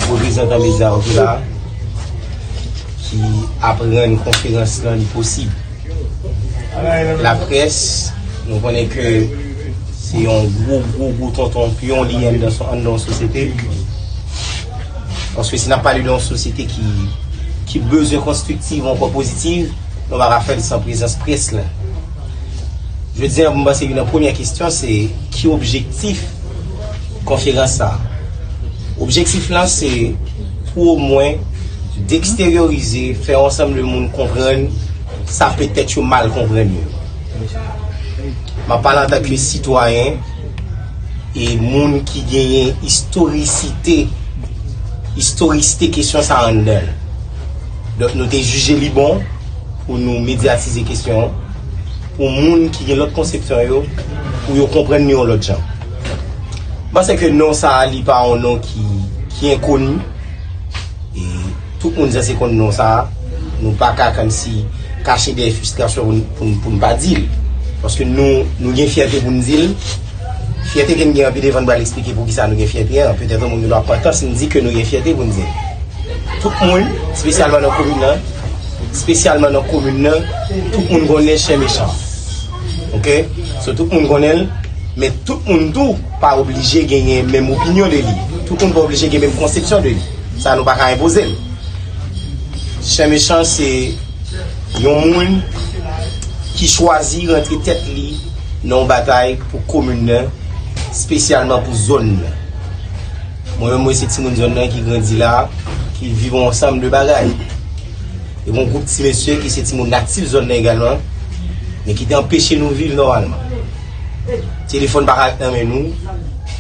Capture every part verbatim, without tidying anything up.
Reprezantan medya yo ki la, ki ap rann konferans lan li posib. Laprès, nou konnen ke se yon gwo, gwo, gwo tonton pyon li ye anndan, anndan yon sosyete. Paske si n ap pale de yon sosyete ki, ki bezwen konstriktiv, ankò pozitiv, nou pa ka fè l san prezans près la. Jodi a, m panse youn nan premyè kesyon se ki objektif konferans sa a? Objektif lan se pou omwen deksteryorize, fè yon ansanm de moun konprann sa petèt yo mal konprann yo. M ap pale antanke sitwayen e moun ki genyen istorisite, istorisite kesyon sa a anndan l. Donk, nou te jije li bon pou nou medyatize kesyon an, pou moun ki gen lòt konsepsyon yo, pou yo konprann li yon lòt jan. M panse ke non sa a, li pa yon non ki, ki enkoni. E tout moun sanse konn non sa a. Nou pa ka kòmsi kache dèyè fristrasyon pou n, pou n, pou n pa di l. Paske nou, nou gen fyète pou n di l. Fyète ke n gen an pi devan n pral eksplike poukisa nou gen fyète an. Petèt yon moun gen dwa pa kontan si n di ke nou gen fyète pou n di l. Tout moun, espesyalman nan komin nan, espesyalman nan komin nan, tout moun konnen Chen Mechan. Oke? So, tout moun konnen l, men tout moun tou pa oblije genyen menm opinyon de li. Tout moun pa oblije gen menm konsepsyon de li. Sa nou pa ka enpoze l. Chen Mechan se yon moun ki chwazi rantre tèt li nan yon batay pou komin nan, espesyalman pou zòn nan. Mwen menm, mwen se timoun zòn nan ki grandi la, ki viv yon ansanm de bagay. E gon gwoup ti mesye ki se timoun natif zòn nan egalman, men ki te anpeche nou viv nòmalman. Telefòn pa ka ret nan men nou.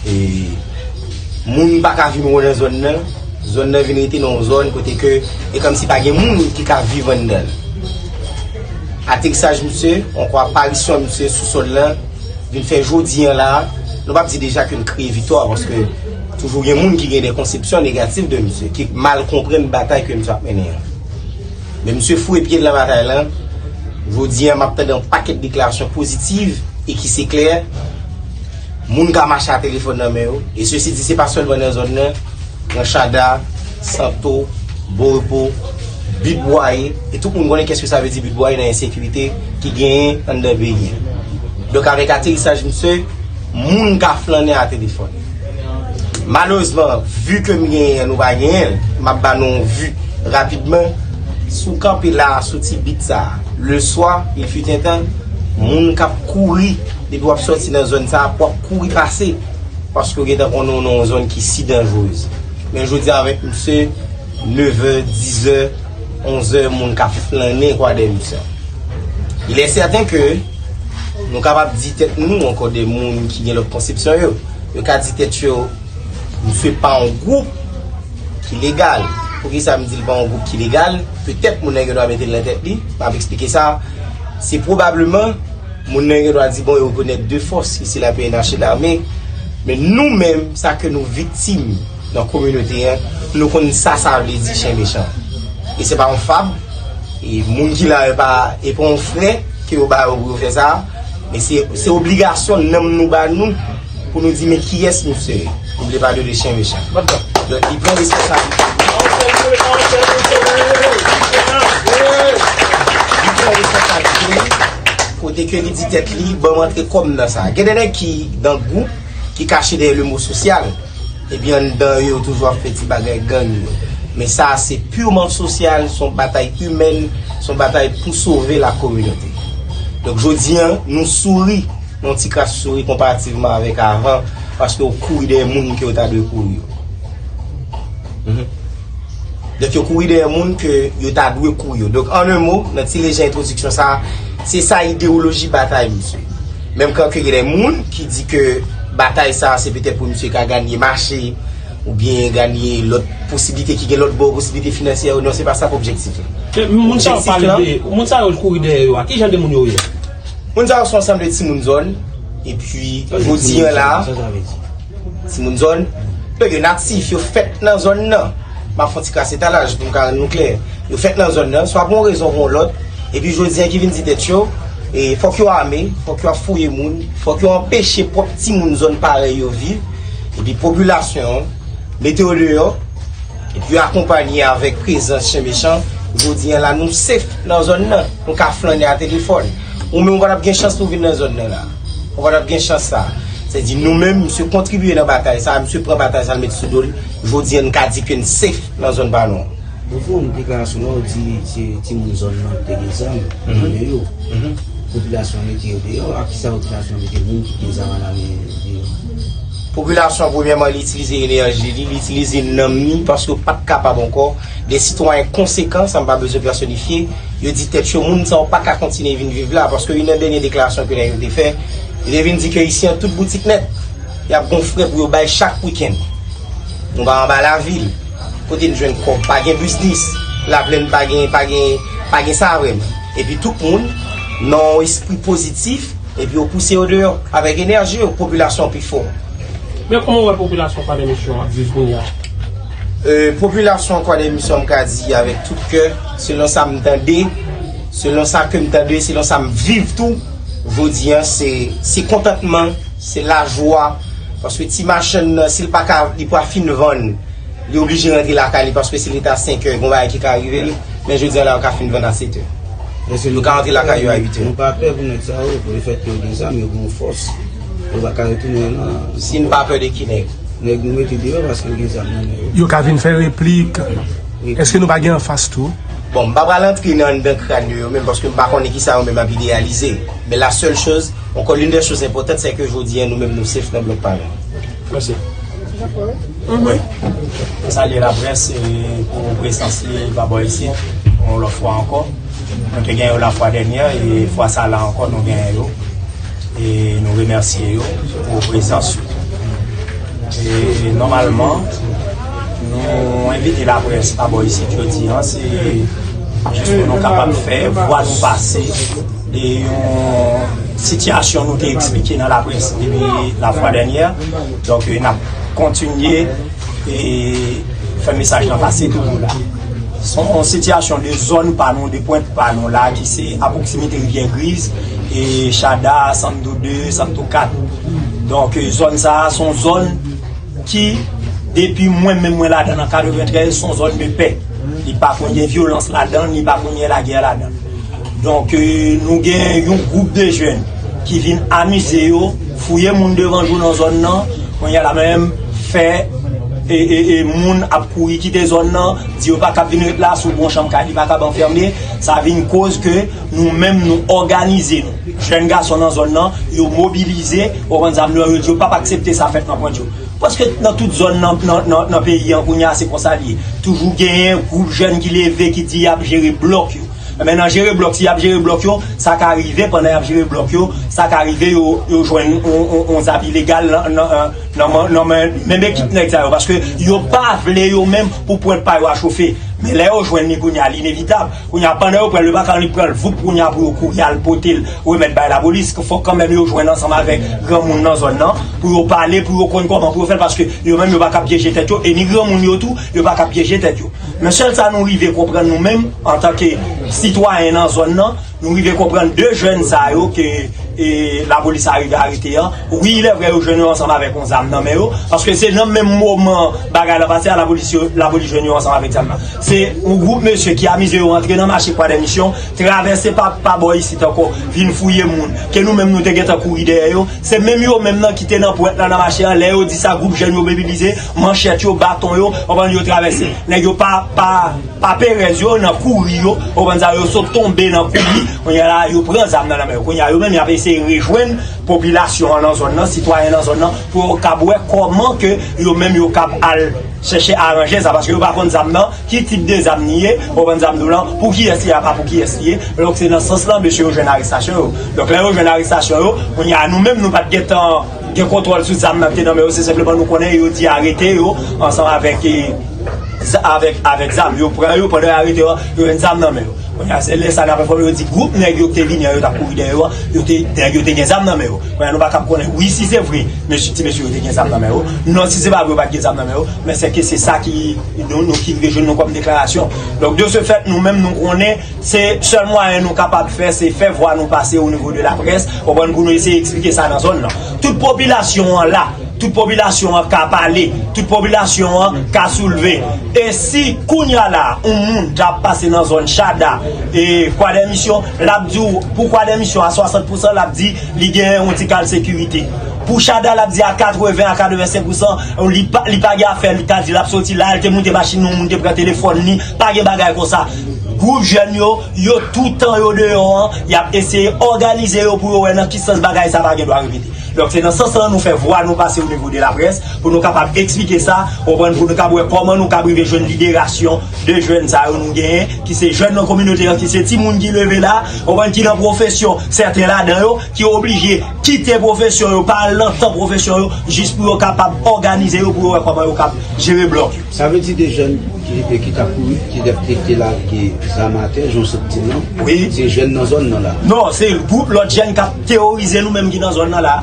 E moun pa ka vin wè nan zòn nan. Zòn nan vin rete nan yon zòn kote ke e kòmsi pa gen moun ki ka viv anndan l. Aterisaj misye, ankò aparisyon misye sou sòl lan, vin fè jodi a la, nou p ap di deja ke n kriye viktwa, paske toujou gen moun ki gen de konsepsyon negatif de misye, ki mal konprann batay ke misye ap mennen an. Men misye foure pye l nan batay lan. Jodi a, m ap tande yon pakèt deklarasyon pozitiv e ki se klè. Moun ka mache a telefòn nan men yo. E sesi di, se pa sèlman nan zòn nan. Ranchada, Santo, Bon Repo, Bit Bwaye. E tout moun konnen kèske sa vle di Bit Bwaye nan ensekirite ki genyen anndan peyi a. Donk, avèk aterisaj misye, moun ka flannen a telefòn. Malerezman, vi ke m genyen an, nou pa genyen l. M ap ba nou yon vi rapidman. Si w kanpe la, sou ti bit sa a, le swa, il fut un temps, moun k ap kouri, depi w ap sòti nan zòn sa a, w ap kouri pase. Paske w gentan konnen w nan yon zòn ki si danjerez. Men jodi a avèk misye, nevè, dizè, onzè, moun k ap flannen kwa dèyè misye. Il est certain ke nou kapab di tèt nou, ankò de moun ki gen lòt konsepsyon yo, yo ka di tèt yo, misye pa yon gwoup ki legal. Poukisa m di l pa yon gwoup ki legal? Petèt moun nan gen dwa mete l nan tèt li, m ap eksplike sa. Se pwobableman moun nan gen dwa di, bon, yo rekonèt de fòs, isi la P N H e lame. Men nou menm, sa ke nou viktim nan kominote an, nou konn sa sa vle di chen mechan. E se pa yon fab, e moun ki la yo pa, e pa yon frè ke yo ba yo pou yo fè sa, men se, se obligasyon nanm nou ba nou, pou nou di, men kiyès misye ye? Nou vle pale de chen mechan. Donk, li pran responsablite li. Li pran responsablite li. Kote ke li di tèt li, ban m antre kò m nan sa. Gen de nèg ki, nan gwoup, ki kache dèyè le mo sosyal. Epi anndan yo, yo toujou ap fè ti bagay gang yo. Men sa, se pirman sosyal, se yon batay imèn, se yon batay pou sove la kominote. Donk, jodi a, nou souri, yon ti kras souri konparativman avèk avan, paske yo kouri dèyè moun ke yo ta dwe kouri yo. Mhm. Donk, yo kouri dèyè moun ke yo ta dwe kouri yo. Donk, an en mo, nan ti lejan entwodiksyon sa, se sa idewoloji batay misye. Menm kan ke gen de moun ki di ke batay sa, se petèt pou misye ka ganye mache, oubyen ganye lòt posiblite ki gen lòt bò, posiblite finansyè yo, non, se pa sa k objektif li. Men moun sa yo pale de, moun sa yo kouri dèyè yo a, ki jan de moun yo ye? Moun sa yo se yon ansanm de timoun zòn, epi jodi a la, timoun zòn, donk yo natif, yo fèt nan zòn nan. M ap fè yon ti kras etalaj pou m ka rann nou klè. Yo fèt nan zòn nan, swa pou yon rezon pou yon lòt, epi jodi a ki vin di tèt yo, e fòk yo ame, fòk yo ap fouye moun, fòk yo anpeche pwòp timoun zòn parèy yo viv, epi popilasyon an mete yo deyò, Yo akonpanye avèk prezans chen mechan, jodi a la nou sef nan zòn nan, nou ka flannen a telefòn. Ou menm ou pa t ap gen chans pou vin nan zòn nan la. Ou pa t ap gen chans sa. Sèdi nou menm, misye kontribye nan batay sa, misye pran batay sa, l met sou do l. Jodi a n ka di ke n sef nan zòn pa nou an. Ou fè yon deklarasyon la, ou di se timoun zòn nan ki te gen zam nan men yo. Popilasyon an mete yo deyò, a kisa popilasyon an mete moun ki gen zam nan men yo deyò? Popilasyon an, premyèman, li itilize enèji li, li itilize nanm li, paske yo pa t kapab ankò. De sitwayen konsekan, sa m pa bezwen pèsonifye, yo di tèt yo, moun sa yo pa ka kontinye vin viv la, paske youn nan dènye deklarasyon ke nèg yo te fè, yo te vin di ke isi an tout boutik nèt, y ap gon frè pou yo bay chak wikenn. Nou pa anba lavil. Kote n jwenn kòb? Pa gen biznis. Laplèn pa gen, pa gen, pa gen sa vrèman. Epi tout moun, nan yon espri pozitif, epi yo pouse yo deyò. Avèk enèji yo, popilasyon pi fò. Men kòman w wè popilasyon Kwadèmisyon ap viv kounye a? E, popilasyon Kwadèmisyon, m ka di avèk tout kè, selon sa m tande, selon sa ke m tande, selon sa m viv tou, jodi a, se, se kontantman, se lajwa, paske ti machann nan, si l pa ka, li pa fin vann, li oblije rantre lakay li, paske si li t a senk è, gon bagay ki ka rive l, men jodi a la, yo ka fin vann a sèt è. Yo ka rantre lakay yo a uit è. Nou pa pè pou nèg sa yo, pou lefèt ke yo gen zam, yo gen yon fòs. Yo pa ka retounen nan. Si n pa pè de ki nèg? Nèg nou mete deyò paske yo gen zam nan men yo. Yo ka vin fè replik. Èske nou pa gen anfas tou? Bon, m pa pral antre nan anndan kràn yo, yo menm, paske m pa konnen kisa yo menm ap ideyalize. Men la seule chose, encore l'une des choses importantes, c'est que jodi a, nou menm nou sef nan blòk pa nou. Mèsi. Wi. Salye laprès, e, pou prezans li pa bò isit, yon lòt fwa ankò. Nou te gen yo lafwa dènyè, e fwa sa la ankò, nou genyen yo. E nou remèsye yo pou prezans yo. E nòmalman, nou envite laprès pa bò isit jodi a, se jis pou nou kapab fè vwa nou pase de yon sitiyasyon nou te eksplike nan laprès depi lafwa dènyè. Donk, n ap kontinye e fè mesaj lan pase toujou la. Se yon sitiyasyon de zòn pa nou, de pwent pa nou la, ki se a pwoksimite Rivyè Griz, e Chada, Santo de, Santo kat. Donk, zòn sa a, se yon zòn ki, depi mwen menm mwen ladan an katreventrèz, se yon zòn de pè. Li pa konn gen vyolans ladan, li pa konn gen lagè ladan. Donk, e, nou gen yon gwoup de jèn ki vin amize yo, fouye moun devan jou nan zòn nan, kounye a la menm fè, e, e, e, moun ap kouri kite zòn nan, di yo pa kab vin ret la, si w gon chanm kay li pa kab anfème, sa vin koz ke nou menm nou òganize nou. Jèn gason nan zòn nan, yo mobilize, ou konprann sa m di w, yo di yo p ap aksepte sa fèt nan pwent yo. Paske nan tout zòn nan, nan, nan, nan peyi an, kounye a se konsa l ye. Toujou genyen gwoup jèn ki leve, ki di y ap jere blòk yo. Men nan jere blòk, si y ap jere blòk yo, sa ka rive pandan y ap jere blòk yo, sa ka rive yo, yo jwenn yon, yon, yon zam ilegal nan, nan, nan, nan, nan men, menm ekip nèg sa yo, paske yo pa vle yo menm pou pwent pa yo a chofe. Men lè yo jwenn li kounye a, li inevitab. Kounye a, pandan yo pran l, yo pa ka annik pran l, voup, kounye a pou yo kouri al pote l, remèt bay lapolis. Fòk kanmenm yo jwenn ansanm avèk granmoun nan zòn nan, pou yo pale, pou yo konn kòman pou yo fè l, paske yo menm yo pa kab pyeje tèt yo, e ni granmoun yo tou, yo pa kab pyeje tèt yo. Men sèl sa nou rive konprann nou menm, antanke sitwayen nan zòn nan, nou rive konprann de jèn sa yo ke, e, lapolis arive arete an. Wi, ilèvrè, yo jwenn yo ansanm avèk yon zam nan men yo, paske se nan menm moman bagay la pase a, lapolis yo, lapolis jwenn yo ansanm avèk zam nan. Se yon gwoup mesye ki amize yo antre nan mache Kwadèmisyon, travèse pa, pa bò isit ankò, vin fouye moun, ke nou menm nou te gentan kouri dèyè yo. Se menm yo menm nan ki te nan pwent lan nan mache an, lè yo di sa, gwoup jèn yo mobilize, manchèt yo, baton yo, konprann, yo travèse. Nèg yo pa, pa, pa perèz yo, nan kouri yo, konprann sa, yo sot tonbe nan kouri. Kounye a la, yo pran zam nan nan men yo. Kounye a, yo menm, y ap eseye rejwenn popilasyon an nan zòn nan, sitwayen nan zòn nan, pou yo kab wè kòman ke yo menm yo kab al chèche aranje sa, paske yo pa konn zam nan, ki tip de zam li ye, ou konprann sa m di w lan, pou kiyès li ye, a pa pou kiyès li ye. Donk, se nan sans lan, mesye yo jwenn arestasyon yo. Donk, lè yo jwenn arestasyon yo, kounye a, nou menm, nou pa t gentan gen kontwòl sou zam nan ki te nan men yo, se senpleman nou konnen yo di arete yo, ansanm avèk, e, z-, avèk, avèk zam. Yo pran yo, pandan yo arete yo, yo jwenn zam nan men yo. Kounye a, se lè sa n ap enfòme yo di gwoup nèg yo ki te vini an, yo t ap kouri dèyè yo an, yo te, nèg yo te gen zam nan men yo. Kounye a, nou pa kab konnen, wi, si se vre, mesye, ti mesye yo te gen zam nan men yo. Non, si se pa vre, yo pa t gen zam nan men yo. Men se ke se sa ki, nou, nou ki rive jwenn nou kòm deklarasyon. Donk, de ce fait, nou menm, nou konnen, se sèl mwayen nou kapab fè, se fè vwa nou pase o nivo de laprès, konprann, pou nou eseye eksplike sa nan zòn nan. Tout popilasyon an la, Tout popilasyon an ka pale, tout popilasyon an ka soulve. E si kounye a la, yon moun t ap pase nan zòn Chada, e Kwadèmisyon, l ap di w, pou Kwadèmisyon a swasant pousan, l ap di li gen yon ti kal sekirite. Pou Chada, l ap di a katreven a katrevensenk pousan, li pa, li pa gen afè, li ka di l ap soti la, l te moute machin, yon moun te pran telefòn li, pa gen bagay konsa. Gwoup jèn yo, yo toutan yo deyò an, y ap eseye òganize yo pou yo wè nan ki sans bagay sa pa gen dwa repete. Donk, se nan sans lan nou fè vwa nou pase o nivo de laprès, pou nou kapab eksplike sa, konprann, pou nou kapab wè kòman nou kapab rive jwenn liberasyon de jèn sa yo nou genyen, ki se jèn nan kominote an, ki se timoun ki leve la, konprann, ki nan pwofesyon, sèten ladan yo, ki oblije kite pwofesyon yo, pa al nan tan pwofesyon yo, jis pou yo kapab òganize yo, pou yo wè kòman yo kapab jere blòk yo. Sa vle di de jèn ki, ki t ap kouri, ki t ap, ki te lage zam atè, jan w sot di l lan, wi, se jèn nan zòn nan la. Non, se gwoup lòt jèn k ap teworize nou menm ki nan zòn nan la.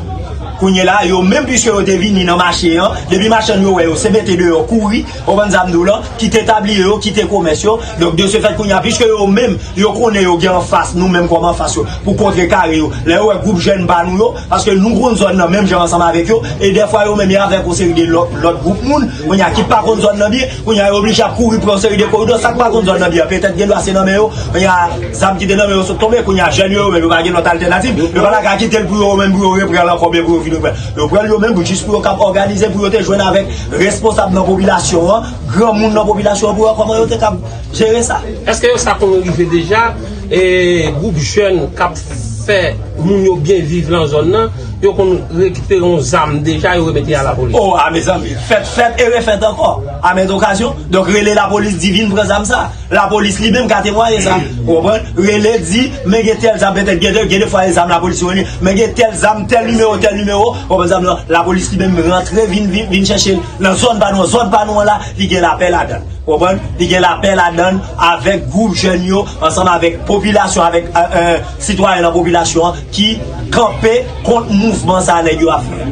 Kounye la, yo menm, piske yo te vini nan mache an, depi machann yo wè yo, se mete deyò, kouri, w konprann sa m di w lan, kite tabliye yo, kite komès yo. Donk, de ce fait, kounye a, piske yo menm, yo konnen yo gen anfas, nou menm kòm anfas yo, pou kontrekare yo. Lè yo wè gwoup jèn pa nou yo, paske nou konn zòn nan menm jan ansanm avèk yo, e dèfwa yo menm, y avèk yon seri de lòt, lòt gwoup moun, kounye a, ki pa konn zòn nan byen, kounye a, yo oblije ap kouri pran yon seri de koridò, sa k pa konn zòn nan byen, petèt gen dwa se nan men yo, kounye a, zam ki te nan men yo sot tonbe, kounye a, jèn yo, yo menm, yo pa gen lòt altènativ, yo pa ta ka kite l pou yo menm, pou yo repran l ankò, oubyen pou yo vin repran l. Yo pran l yo menm, pou jis pou yo kab òganize, pou yo te jwenn avèk responsab nan popilasyon an, granmoun nan popilasyon an, pou yo wè kòman yo te kab jere sa. Èske yo sa konn rive deja, e, gwoup jèn k ap fè moun yo byen viv nan zòn nan, yo konn rekipere yon zam deja, yo remete a lapolis? O, a mezanmi, fèt fèt e refèt ankò. A mèt okazyon, donk rele lapolis, di vin pran zam sa. Lapolis li menm ka temwaye sa. Ou konprann? Rele, di, men gen tèl zam, petèt gen de, gen de fwa e zam lapolis yo rele, men gen tèl zam, tèl nimewo, tèl nimewo, ou konprann zam nan, lapolis li menm rantre, vin, vin, vin chèche l nan zòn pa nou an, zòn pa nou an la, li gen lapè ladan l. Ou konprann? Li gen lapè ladan l avèk gwoup jèn yo, ansanm avèk popilasyon, avèk, e, e, sitwayen nan popilasyon an ki kanpe kont mouvman sa nèg yo ap fè.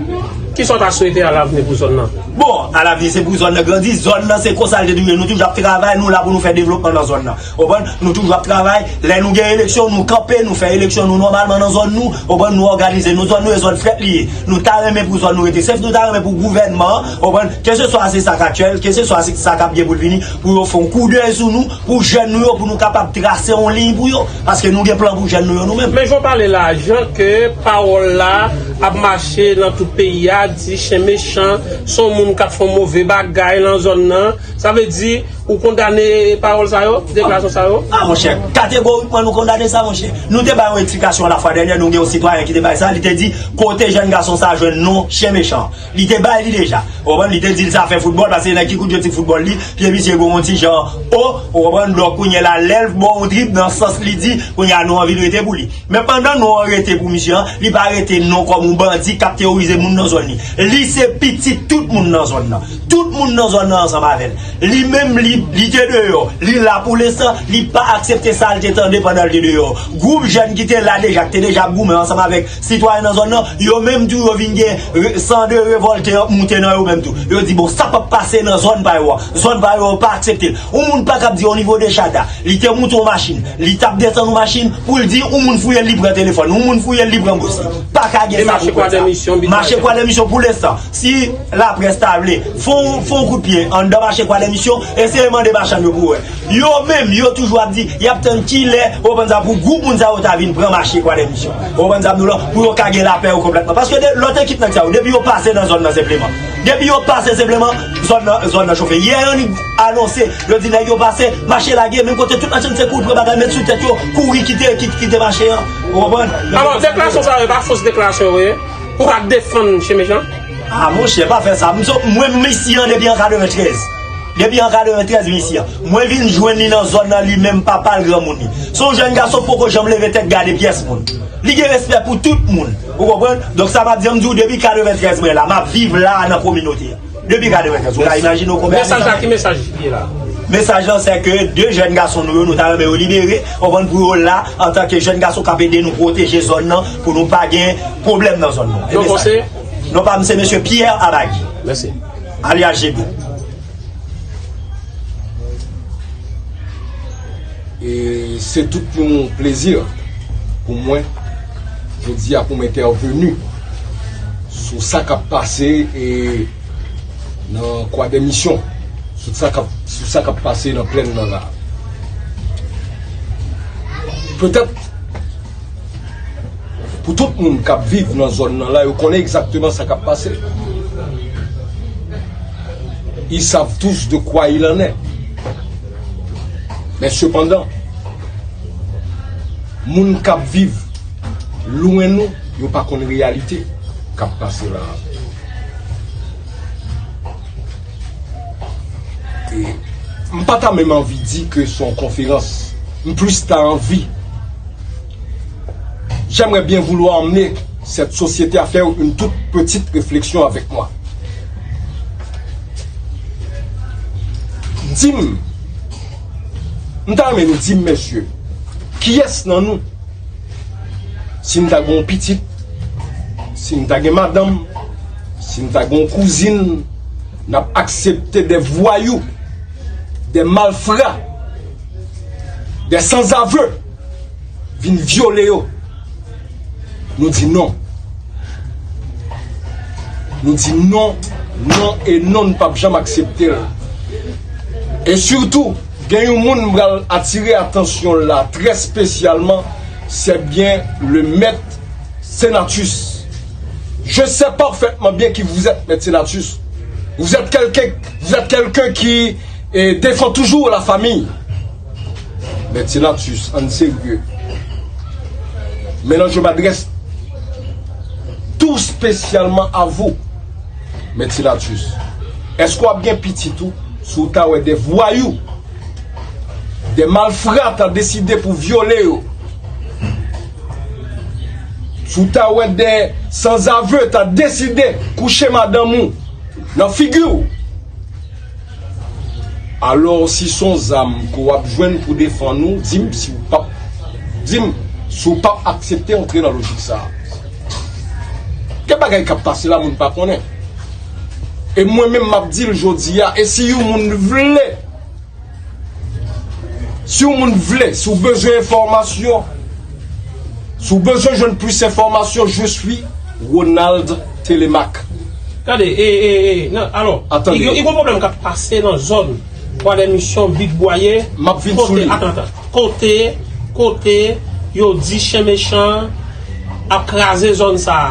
Kisa w ta swete alavni pou zòn nan? Bon, alavni se pou zòn nan grandi, zòn nan se konsa l te toujou ye. Nou toujou ap travay, nou la pou nou fè devlopman nan zòn nan. Ou konprann? Nou toujou ap travay. Lè nou gen eleksyon, nou kanpe, nou fè eleksyon nou nòmalman nan zòn nou. Ou konprann? Nou òganize nou, zòn nou e zòn frèt li ye. Nou ta renmen pou zòn nou rete sèf, nou ta renmen pou gouvènman an, ou konprann? Keseswa se sa k aktyèl, keseswa se sa k ap gen pou l vini, pou yo fè yon koudèy sou nou, pou jèn nou yo, pou nou kapab trase yon liy pou yo. Paske nou gen plan pou jèn nou yo nou menm. Men jan w pale la, jan ke pawòl la ap mache nan tout peyi a, di chen mechan, se yon moun k ap fè yon move bagay nan zòn nan, sa vle di ou kondane pawòl sa yo, deklarasyon sa yo? A, monchè, kategorikman nou kondane sa, monchè. Nou te bay yon eksplikasyon lafwa dènyè, nou gen yon sitwayen ki te bay sa, li te di, kote jèn gason sa jwenn non chen mechan? Li te bay li deja. Ou konprann? Li te di l sa fè foutbòl, paske nèg ki kout yo ti foutbòl li, pye misye gon yon ti jan o, ou konprann? Donk, kounye a la, lè l ba w yon drib, nan sans li di, kounye a nou anvi l rete pou li. Men pandan non an rete pou misye an, li pa rete non kòm yon bandi k ap teworize moun nan zòn li. Li se pitit tout moun nan zòn nan. Tout moun nan zòn nan ansanm avè l. Li menm, li, li te deyò. Li la pou lenstan, li pa aksepte sa l te tande pandan l te deyò. Gwoup jèn ki te la deja, ki te deja ap goumen ansanm avèk sitwayen nan zòn nan, yo menm tou yo vin gen re-, san de revòlte moute nan yo menm tou. Yo di, bon, sa p ap pase nan zòn pa yo a. Zòn pa yo a pa aksepte l. Yon moun pa kab di o nivo de Chada, li te moute yon machin, li t ap desann yon machin, pou l di yon moun fouye l, li pran telefòn, yon moun fouye l, li pran bous li. Pa ka gen sa pou fè sa. Mache Kwadèmisyon pou lenstan. Si laprès ta vle, fè yon, fè yon kout pye anndan mache Kwadèmisyon, eseye mande machann yo pou wè. Yo menm, yo toujou ap di, y ap tann kilè, ou konprann sa, pou gwoup moun sa yo ta vin pran mache Kwadèmisyon. Ou konprann sa m di w lan, pou yo ka gen lapè yo konplètman. Paske de, lòt ekip nèg sa yo, depi yo pase nan zòn nan senpleman. Depi yo pase senpleman, zòn nan, zòn nan chofe. Yè, annik anonse, yo di nèg yo pase, mache lage, menm kote tout machann se kouri pran bagay, met sou tèt yo, kouri kite, kite, kite mache an. Ou konprann? Alò, deklarasyon sa yo, e pa fos deklarasyon yo ye? Pou w ka defann chen mechan? A, monchè, pa fè sa. M so, mwen, m isi an depi an katreventrèz. Depi an katreventrèz, m isi an. Mwen vin jwenn li nan zòn nan, li menm papa l granmoun li. Se yon jèn gason poko janm leve tèt gade pyès moun. Li gen respè pou tout moun. Ou konprann? Donk, sa m ap di an, m di w, depi katreventrèz mwen la, m ap viv la a nan kominote a. Depi katreventrèz, ou ka imajine w konbyen ane sa fè? Mesaj la, ki mesaj li ye la? Mesaj lan, se ke de jèn gason nou yo, nou ta renmen yo libere, konprann, pou yo la, antanke jèn gason k ap ede nou pwoteje zòn nan, pou nou pa gen pwoblèm nan zòn nou. E mesaj la. Non pa m se mesye Pierre Abagui. Mèsi. Alyas Jebe. E se tout yon plezi pou mwen, jodi a, pou m entèveni Sou sa k ap pase e nan Kwa dè Misyon, sou sa k ap, sou sa k ap pase nan plèn nan la. Petèt, pou tout moun k ap viv nan zòn nan la, yo konnen egzakteman sa k ap pase. Ils savent tous de quoi il en est. Men sepandan, moun k ap viv lwen nou, yo pa konn reyalite k ap pase la. E m pa ta menm anvi di ke se yon konferans. M plis ta anvi. J'aimerais bien vouloir emmener cette société à faire une toute petite réflexion avec moi. Di m, m ta renmen nou di m, mesye, kiyès nan nou, si n ta gen yon pitit, si n ta gen madanm, si n ta gen yon kouzin, n ap aksepte de vwayou, de malfra, de sanzave vin vyole yo? Nou di non. Nou di non, non e non, n p ap janm aksepte l. E sitou, gen yon moun m pral atire atansyon l la trè espesyalman, c'est bien le maître Senatus. Je sais parfaitement bien qui vous êtes, Maître Senatus. Vous êtes quelqu'un, vous êtes quelqu'un qui, eh, défend toujours la famille. Maître Senatus, ann serye. Maintenant, je m'adresse tout spécialement à vous, Maître Senatus. Èske w ap gen pitit ou si w ta wè de vwayou, de malfra ta deside pou vyole yo? Si w ta wè de sanzave ta deside kouche madanm ou nan figi w? Alò, si se yon zam ke w ap jwenn pou defann ou, di m si w p ap, di m si w p ap aksepte antre nan lojik sa a. Gen bagay k ap pase la, moun pa konnen. E mwen menm, m ap di l jodi a, e si yon moun vle, si yon moun vle, si w bezwen enfòmasyon, si w bezwen jwenn plis enfòmasyon, je suis Ronald Telemaque. Tande, e, e, e, nan, alò, Atande. I, i gon pwoblèm k ap pase nan zòn Kwa dè Misyon, Big Bwaye. M ap vin sou li. Kote, atann, atann. Kote, kote yo di Chen Mechan ap kraze zòn sa a.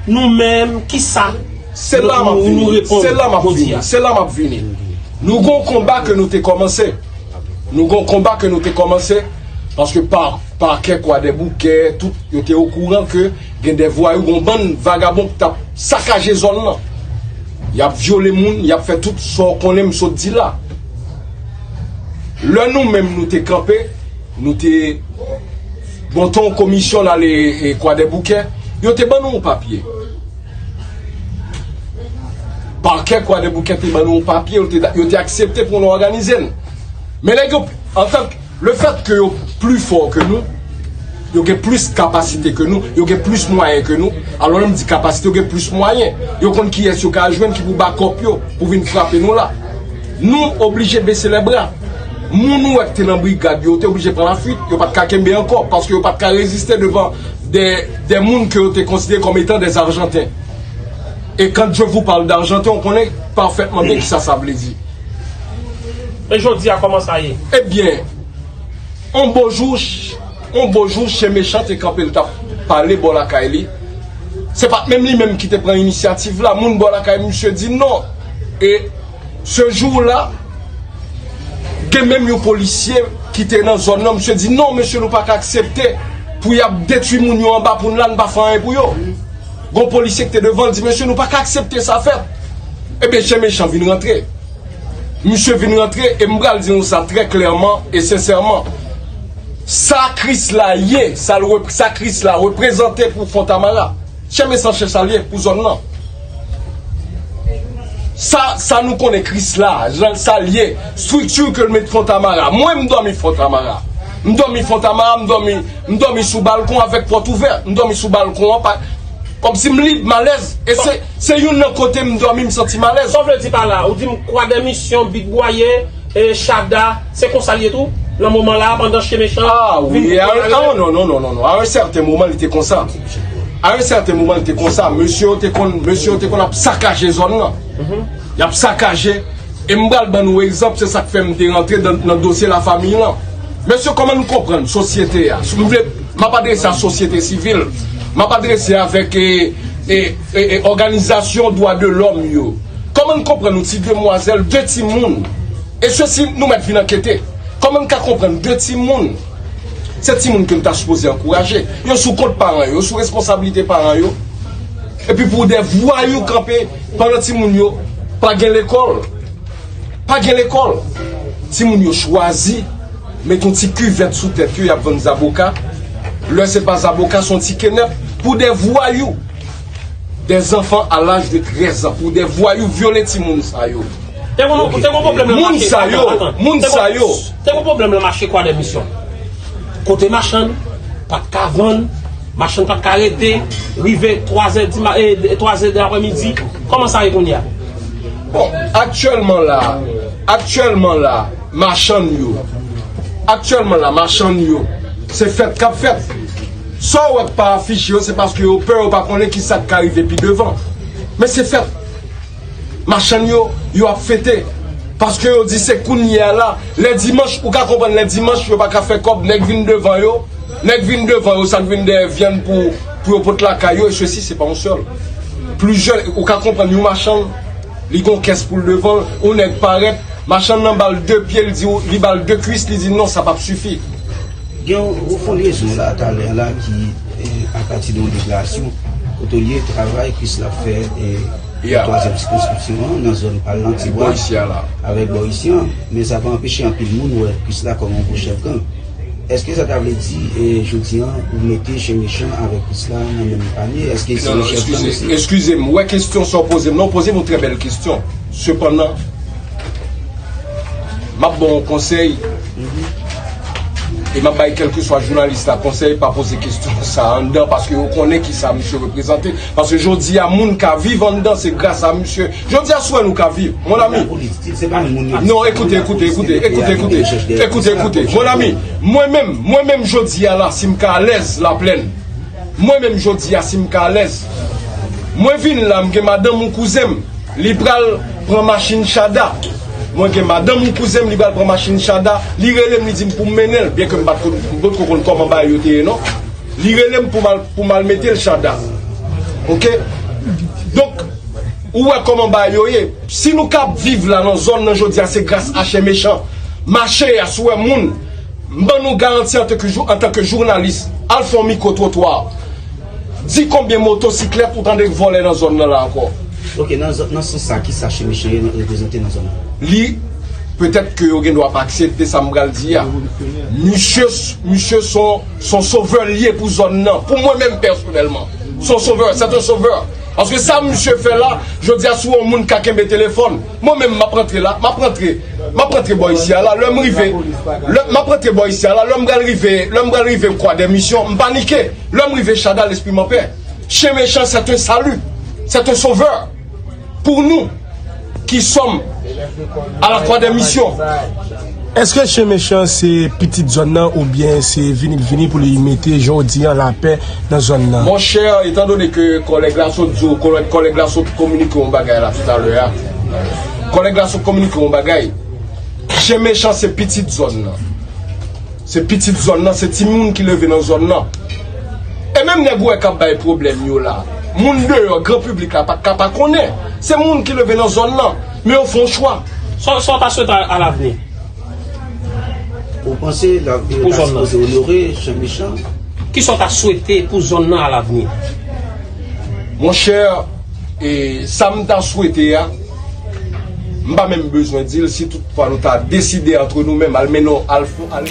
Nou menm, kisa Se la m ap nou, nou vini. reponn Se la m ap jodi vini. a? Se la m ap vini. Nou gon konba ke nou te kòmanse. Nou gon konba ke nou te kòmanse. Paske pa, pakè Kwadèboukè, tout, yo te okouran ke gen de vwayou, gon bann vagabon ki t ap sakaje zòn nan. Y ap vyole moun, y ap fè tout sa w konnen m sot di la. Lè nou menm nou te kanpe, nou te monte yon komisyon l ale, e, Kwadèboukè, yo te ban nou yon papye. Pakè Kwadèboukè te ban nou yon papye, yo te, yo te aksepte pou nou òganize n. Men nèg yo, antanke, lefètke yo pli fò ke nou, yo gen plis kapasite ke nou, yo gen plis mwayen ke nou, alò lè m di kapasite, yo gen plis mwayen, yo konn kiyès yo ka jwenn ki pou bakòp yo, pou vin frape nou la. Nou oblije bese lè bra. Moun ou wè ki te nan brigad yo, yo te oblije pran lafwit, yo pa t ka kenbe ankò, paske yo pa t ka reziste devan de, de moun ke yo te konsidere kòm etan des Argentins. E quand je vous parle d'Argentins, on connaît parfaitement bien kisa sa vle di. E jodi a, kòman sa ye? Ebyen, yon bo jou, yon bo jou, Chen Mechan te kanpe, l t ap pale bò lakay li. Se pa t menm li menm ki te pran inisyativ la. Moun bò lakay misye di non. E se jou la, gen menm yon polisye ki te nan zòn nan, misye di non, mesye, nou pa ka aksepte pou y ap detwi moun yo anba pou n la, n pa fè anyen pou yo. Gon polisye ki te devan l di, mesye, nou pa ka aksepte sa fèt. Ebyen, Chen Mechan vin rantre. Misye vin rantre e m pral di nou sa trè klèman e sensèman. Sa Krisla ye, sa l rep-, sa Krisla reprezante pou Fontamara, Chen Mechan se sa l ye pou zòn nan. Sa, sa nou konnen Krisla, jan sa l ye, estrikti ke l met Fontamara. Mwen, m dòmi Fontamara. M dòmi Fontamara, m dòmi, m dòmi sou balkon avèk pòt ouvè. M dòmi sou balkon an, pa, kòmsi m lib, m alèz. E se, se youn nan kote m dòmi, m santi m alèz. Sa w vle di pa la? Ou di m Kwa dè Misyon, Big Bwaye, e, Chada, se konsa l ye tou? Nan moman la, pandan Chen Mechan Ah vin wi, a, pale? ah, non, non, non, non, non. A yon sèten moman, li te konsa. A yon sèten moman, l te konsa. Mesye yo te konn, mesye yo te konn ap sakaje zòn nan. Y ap sakaje. E m pral ban nou egzanp, se sa k fè m te rantre nan, nan dosye lafanmi lan. Mesye, kòman n konprann sosyete a? Si nou vle, m ap adrese a sosyete sivil. M ap adrese avèk, e, e, e, e, òganizasyon dwa de lòm yo. Kòman n konprann yon ti demwazèl, de timoun? E sesi, nou mèt vin ankete. Kòman n ka konprann de timoun? Se timoun ke n ta sipoze ankouraje. Yo sou kont paran yo, yo sou responsablite paran yo. Epi pou de vwayou kanpe pandan timoun yo pa gen lekòl. Pa gen lekòl. Timoun yo chwazi met yon ti kivèt sou tèt yo, y ap vann zaboka. Lè se pa zaboka, se yon ti kenèp pou de vwayou. Des enfants à l'âge de treize ans, pou de vwayou vyole timoun sa yo. Te gon, te gon pwoblèm nan mache. Moun sa yo, moun sa yo. Te gon pwoblèm nan mache Kwadèmisyon. Kote machann pa t ka vann, machann pa t ka rete, rive twazè di ma-, e, twazè de aprèmidi. Kòman sa ye kounye a? Bon, aktyèlman la, aktyèlman la, machann yo, aktyèlman la, machann yo, se fèt k ap fèt. Sa w wè k pa afiche yo, se paske yo pè, yo pa konnen ki sa k ka rive pi devan. Men se fèt. Machann yo, yo ap fete. Paske yo di se kounye a la. Lè dimanch, ou ka konprann lè dimanch, yo pa ka fè kòb, nèg vin devan yo. Nèg vin devan yo, sa k vin dèyè vyann pou, pou yo pot lakay yo, e sesi, se pa yon sèl. Plizyè, ou ka konprann yon machann, li gon kès pou l devan l, yon nèg parèt, machann nan ba l de pye, li di, li ba l de kwis, li di non, sa p ap sifi. Gen yon, ou fè yon lyezon la, talè la, ki, e, apati de yon deklarasyon, kote w li ye travay Krisla fè, e, nan twazyèm sikonskripsyon an, nan zòn pa l lan, Tibwa, avèk bò isi an. Men sa pa anpeche anpil moun wè Krisla kòm yon gwo chèf gang. Èske sa ta vle di, e, jodi an, ou mete Chen Mechan avèk Krisla nan menm panye? Èske se yon chèf gang osi? Eskize m, ou wè kesyon sa w poze m nan, w poze m yon trè bèl kesyon. Sepandan, m ap ba w yon konsèy, e m ap bay kèlkeswa jounalis la konsèy, pa poze kesyon sa a anndan, paske yo konnen kisa misye reprezante. Paske jodi a, moun ka viv anndan, se gras a misye. Jodi a, si w wè nou ka viv, mon ami. Non, ekoute, ekoute, ekoute, ekoute, ekoute, ekoute, ekoute, mon ami, mwen menm, mwen menm jodi a la, si m ka alèz Laplèn, mwen menm jodi a, si m ka alèz, mwen vin la, m gen madanm yon kouzen m, li pral pran machin Chada. Mwen gen madanm yon kouzen m, li pral pran machin Chada, li rele m, li di m pou m mennen l, byenke m pa t konn, m potko konn kòman bagay yo te ye, non. Li rele m pou m al, pou m al mete l Chada. Oke? Donk, ou wè kòman bagay yo ye. Si nou ka ap viv la nan zòn nan jodi a, se gras a Chen Mechan. Mache a, si w wè moun, m ban nou garanti antanke jou-, antanke jounalis, al fè yon mikwo twotwa. Di konbyen motosiklèt ou tande k vòlè nan zòn nan la ankò? Ok, nan zòn, nan sans sa, kisa Chen Mechan ye reprezante nan zòn nan? Li, petèt ke yo gen dwa pa aksepte sa m pral di a. Misye, misye se yon, se yon sovè l ye pou zòn nan. Pou mwen menm pèsonèlman, se yon sovè, c'est un sauveur. Paske sa misye fè la, jodi a, si w wè yon moun ka kenbe telefòn, mwen menm m ap rantre la, m ap rantre, m ap rantre bò isi a la, lè m rive, lè, m ap rantre bò isi a la, lè m pral rive, lè m pral rive Kwadèmisyon, m panike. Lè m rive Chada, lespri m anpè. Chen Mechan, c'est un salut, c'est un sauveur pour nous qui sommes à la Croix des Missions. Èske Chen Mechan se pitit zòn nan oubyen se vini l vini pou li mete, jan w di an, lapè nan zòn nan? Monchè, etandone ke kòlèg la sot di w, kòlèg, kòlèg la sot kominike yon bagay la toutalè a. Kòlèg la sot kominike yon bagay. Chen Mechan se pitit zòn nan. Se pitit zòn nan, se timoun ki leve nan zòn nan. E menm nèg ou wè k ap bay pwoblèm yo la, moun deyò, gran piblik la pa t ka pa konnen. Se moun ki leve nan zòn nan, men yo fè yon chwa. Sa, sa w ta swete a, a lavni? Ou panse la, yo ta sipoze onore Chen Mechan? Kisa w ta swete pou zòn nan a lavni? Monchè, e sa m ta swete a, m pa menm bezwen di l, si toutfwa nou ta deside antre nou menm, al mennen, al fon, al